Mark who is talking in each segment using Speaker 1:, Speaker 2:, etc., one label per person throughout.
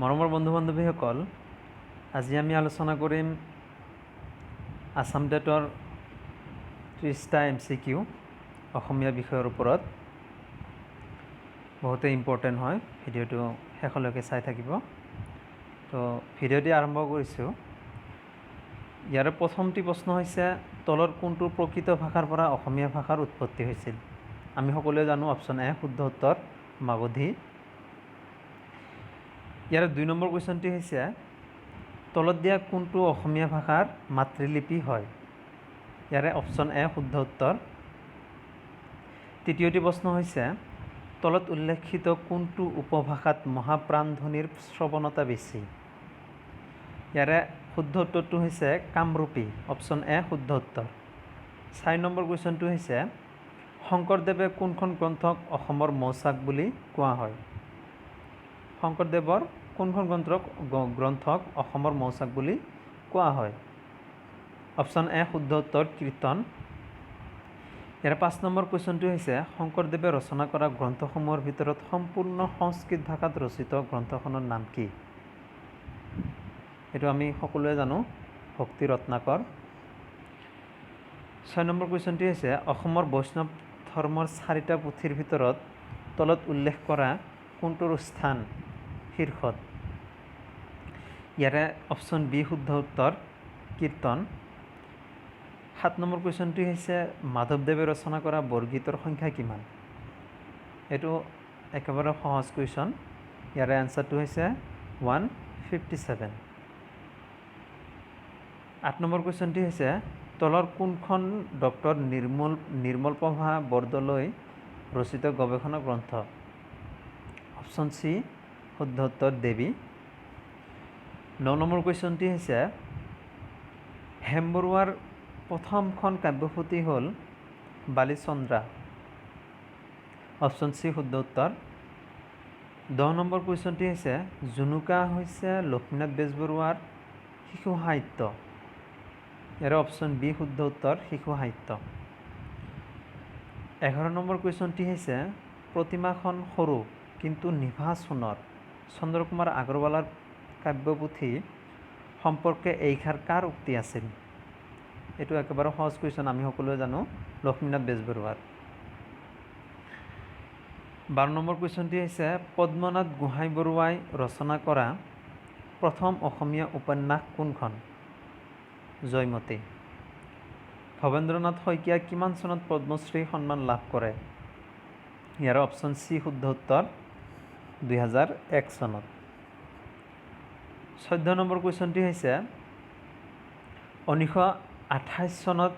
Speaker 1: মৰমৰ বন্ধু বান্ধৱীসকল, আজি আমি আলোচনা কৰিম আছাম টেটৰ 30টা MCQ অসমীয়া বিষয়ৰ ওপৰত। বহুতেই ইম্পৰ্টেণ্ট হয়, ভিডিঅ'টো শেষলৈকে চাই থাকিব। তো ভিডিঅ'টি আৰম্ভ কৰিছোঁ। ইয়াৰে প্ৰথমটি প্ৰশ্ন হৈছে, তলৰ কোনটো প্ৰকৃত ভাষাৰ পৰা অসমীয়া ভাষাৰ উৎপত্তি হৈছিল? আমি সকলোৱে জানো, অপশ্যন এ শুদ্ধ উত্তৰ, মাগধী। ইয়াৰে 2 নম্বৰ কুৱেশ্যনটি হৈছে, তলত দিয়া কোনটো অসমীয়া ভাষাৰ মাতৃলিপি হয়? ইয়াৰে অপশ্যন এ শুদ্ধ উত্তৰ। তৃতীয়টি প্ৰশ্ন হৈছে, তলত উল্লেখিত কোনটো উপভাষাত মহাপ্ৰাণ ধ্বনিৰ শ্ৰৱণতা বেছি? ইয়াৰে শুদ্ধ উত্তৰটো হৈছে কামৰূপী, অপশ্যন এ শুদ্ধ উত্তৰ। 4 নম্বৰ কুৱেশ্যনটো হৈছে, শংকৰদেৱে কোনখন গ্ৰন্থক অসমৰ মৌচাক বুলি কোৱা হয়? শংকৰদেৱৰ কোনখন গ্ৰন্থক অসমৰ মৌচাক বুলি কোৱা হয়? অপশ্যন এ শুদ্ধ উত্তৰ, কীৰ্তন। ইয়াৰ 5 নম্বৰ কুৱেশ্যনটো হৈছে, শংকৰদেৱে ৰচনা কৰা গ্ৰন্থসমূহৰ ভিতৰত সম্পূৰ্ণ সংস্কৃত ভাষাত ৰচিত গ্ৰন্থখনৰ নাম কি? এইটো আমি সকলোৱে জানো, ভক্তি ৰত্নাকৰ। 6 নম্বৰ কুৱেশ্যনটি হৈছে, অসমৰ বৈষ্ণৱ ধৰ্মৰ চাৰিটা পুথিৰ ভিতৰত তলত উল্লেখ কৰা কোনটোৰ স্থান শীৰ্ষত? ইয়াৰে অপশ্যন বি শুদ্ধ উত্তৰ, কীৰ্তন। 7 নম্বৰ কুৱেশ্যনটি হৈছে, মাধৱদেৱে ৰচনা কৰা বৰগীতৰ সংখ্যা কিমান? এইটো একেবাৰে সহজ কুৱেশ্যন। ইয়াৰে এনচাৰটো হৈছে 157। 8 নম্বৰ কুৱেশ্যনটি হৈছে, তলৰ কোনখন ডক্টৰ নিৰ্মলপ্ৰভা বৰদলৈ ৰচিত গৱেষণা গ্ৰন্থ? অপশ্যন চি শুদ্ধ উত্তৰ, দেৱী। 9 নম্বৰ কুৱেশ্যনটি হৈছে, হেম বৰুৱাৰ প্ৰথমখন কাব্যপুথি হ'ল বালিচন্দ্ৰা, অপশ্যন চি শুদ্ধ উত্তৰ। 10 নম্বৰ কুৱেশ্যনটি হৈছে, জুনুকা হৈছে লক্ষ্মীনাথ বেজবৰুৱাৰ শিশু সাহিত্য। ইয়াৰ অপশ্যন বি শুদ্ধ উত্তৰ, শিশু সাহিত্য। 11 নম্বৰ কুৱেশ্যনটি হৈছে, প্ৰতিমাখন সৰু কিন্তু নিভাঁজ সোণৰ চন্দ্ৰকুমাৰ আগৰৱালাৰ কাব্যপুথি সম্পৰ্কে এইষাৰ কাৰ উক্তি আছিল? এইটো একেবাৰে সহজ কুৱেশ্যন, আমি সকলোৱে জানো, লক্ষ্মীনাথ বেজবৰুৱাৰ। 12 নম্বৰ কুৱেশ্যনটি হৈছে, পদ্মনাথ গোহাঁই বৰুৱাই ৰচনা কৰা প্ৰথম অসমীয়া উপন্যাস কোনখন? জয়মতী। ভৱেন্দ্ৰনাথ শইকীয়া কিমান চনত পদ্মশ্ৰী সন্মান লাভ কৰে? ইয়াৰ অপশ্যন চি শুদ্ধ উত্তৰ, 2001 চনত। 14 নম্বৰ কুৱেশ্যনটি হৈছে, 1928 চনত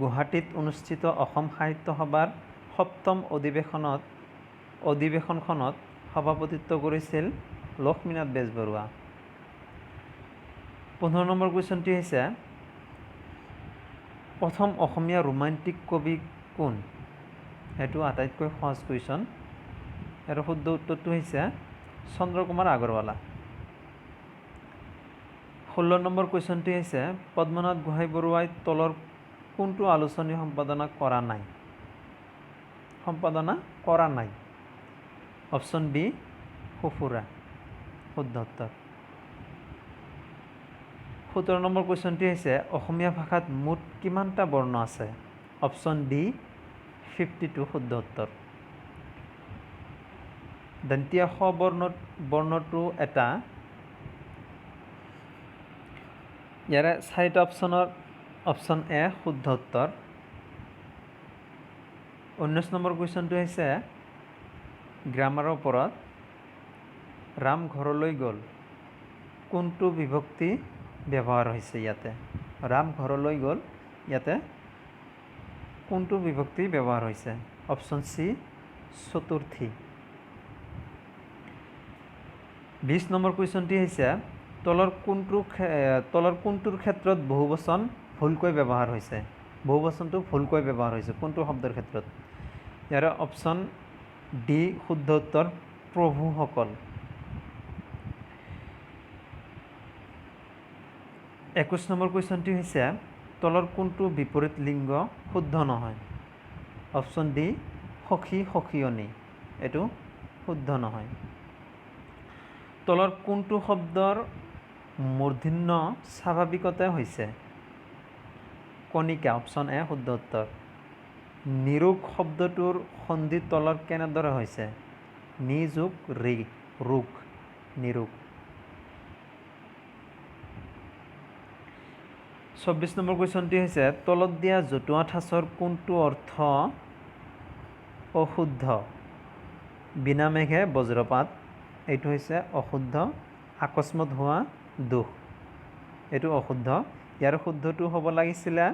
Speaker 1: গুৱাহাটীত অনুষ্ঠিত অসম সাহিত্য সভাৰ সপ্তম অধিৱেশনখনত সভাপতিত্ব কৰিছিল লক্ষ্মীনাথ বেজবৰুৱা। 15 নম্বৰ কুৱেশ্যনটি হৈছে, প্ৰথম অসমীয়া ৰোমান্টিক কবি কোন? সেইটো আটাইতকৈ সহজ কুৱেশ্যন। ইয়াৰ শুদ্ধ উত্তৰটো হৈছে চন্দ্ৰকুমাৰ আগৰৱালা। 16 নম্বৰ কুৱেশ্যনটি হৈছে, পদ্মনাথ গোহাঁই বৰুৱাই তলৰ কোনটো আলোচনী সম্পাদনা কৰা নাই? সম্পাদনা কৰা নাই। অপশ্যন বি সঁফুৰা শুদ্ধ উত্তৰ। 17 নম্বৰ কুৱেশ্যনটি হৈছে, অসমীয়া ভাষাত মুঠ কিমানটা বৰ্ণ আছে? অপশ্যন ডি 52 শুদ্ধ উত্তৰ। দন্তীয়া স বৰ্ণটো এটা। ইয়াৰে চাৰিটা অপশ্যনৰ অপশ্যন এ শুদ্ধ উত্তৰ। 19 নম্বৰ কুৱেশ্যনটো হৈছে গ্ৰামাৰৰ ওপৰত, ৰাম ঘৰলৈ গ'ল, কোনটো বিভক্তি ব্যৱহাৰ হৈছে ইয়াতে? ৰাম ঘৰলৈ গ'ল, ইয়াতে কোনটো বিভক্তি ব্যৱহাৰ হৈছে? Option C Chaturthi. 20 নম্বৰ কুৱেশ্যনটি হৈছে, তলৰ কোনটোৰ ক্ষেত্ৰত বহুবচন ভুলকৈ ব্যৱহাৰ হৈছে? বহুবচনটো ভুলকৈ ব্যৱহাৰ হৈছে কোনটো শব্দৰ ক্ষেত্ৰত? ইয়াৰে অপশ্যন ডি শুদ্ধ উত্তৰ, প্ৰভুসকল। 21 নম্বৰ কুৱেশ্যনটি হৈছে, তলৰ কোনটো বিপৰীত লিংগ শুদ্ধ নহয়? অপশ্যন ডি সখী সখিয়নী, এইটো শুদ্ধ নহয়। তলৰ কোনটো শব্দৰ মূৰ্ধন্য স্বাভাৱিকতে হৈছে? কণিকা, অপশ্যন এ শুদ্ধ উত্তৰ। নিৰোগ শব্দটোৰ সন্ধি তলৰ কেনেদৰে হৈছে? নি যোগ ৰি, ৰোগ, নিৰোগ। 24 নম্বৰ কুৱেশ্যনটি হৈছে তলত দিয়া জতুৱা ঠাঁচৰ কোনটো অৰ্থ অশুদ্ধ? বিনা মেঘে বজ্ৰপাত, এইটো হৈছে অশুদ্ধ। আকস্মাত হোৱা দুখ, এইটো অশুদ্ধ। ইয়াৰ শুদ্ধটো হ'ব লাগিছিলে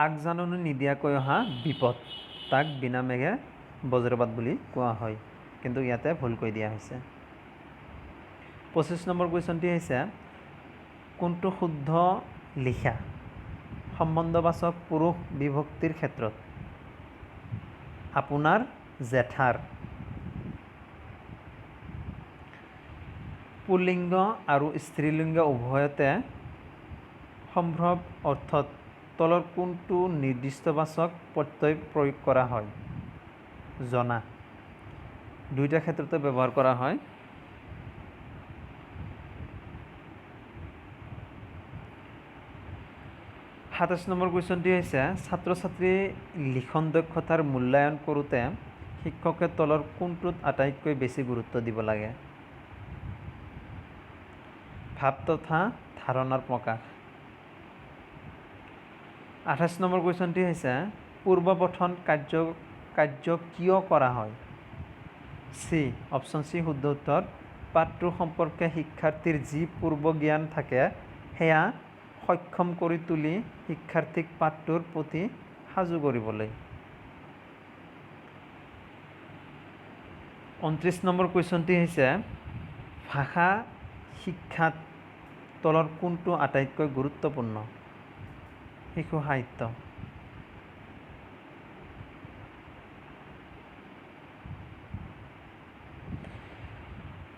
Speaker 1: আগজাননী নিদিয়াকৈ অহা বিপদ, তাক বিনা মেঘে বজ্ৰপাত বুলি কোৱা হয়, কিন্তু ইয়াতে ভুলকৈ দিয়া হৈছে। 25 নম্বৰ কুৱেশ্যনটি হৈছে কোনটো শুদ্ধ লিখা সম্বন্ধবাচক পুৰুষ বিভক্তিৰ ক্ষেত্ৰত? আপোনাৰ জেঠাৰ। পুল্লিংগ আৰু স্ত্ৰীলিংগ উভয়তে সম্ভৱ অৰ্থত তলৰ কোনটো নিৰ্দিষ্টবাচক প্ৰত্যয় প্ৰয়োগ কৰা হয়? জনা। দুইটা ক্ষেত্ৰতে ব্যৱহাৰ কৰা হয়। 27 নম্বৰ কুৱেশ্যনটি হৈছে ছাত্ৰ ছাত্ৰী লিখন দক্ষতাৰ মূল্যায়ন কৰোঁতে শিক্ষকে তলৰ কোনটোত আটাইতকৈ বেছি গুৰুত্ব দিব লাগে? ভাৱ তথা ধাৰণাৰ প্ৰকাশ। 28 নম্বৰ কুৱেশ্যনটি হৈছে পূৰ্বপঠন কাৰ্য কিয় কৰা হয়? চি, অপশ্যন চি শুদ্ধ উত্তৰ। পাঠটো সম্পৰ্কে শিক্ষাৰ্থীৰ যি পূৰ্বজ্ঞান থাকে সেয়া সক্ষম কৰি তুলি শিক্ষাৰ্থীক পাঠটোৰ প্ৰতি সাজু কৰিবলৈ। 29 নম্বৰ কুৱেশ্যনটি হৈছে ভাষা শিক্ষাত তলৰ কোনটো আটাইতকৈ গুৰুত্বপূৰ্ণ? শিশু সাহিত্য।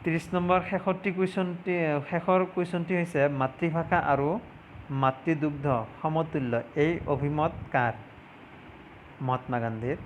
Speaker 1: 30 নম্বৰ শেষৰ কুৱেশ্যনটি হৈছে মাতৃভাষা আৰু মাতৃদুগ্ধ সমতুল্য, এই অভিমত কাৰ? মহাত্মা গান্ধীৰ।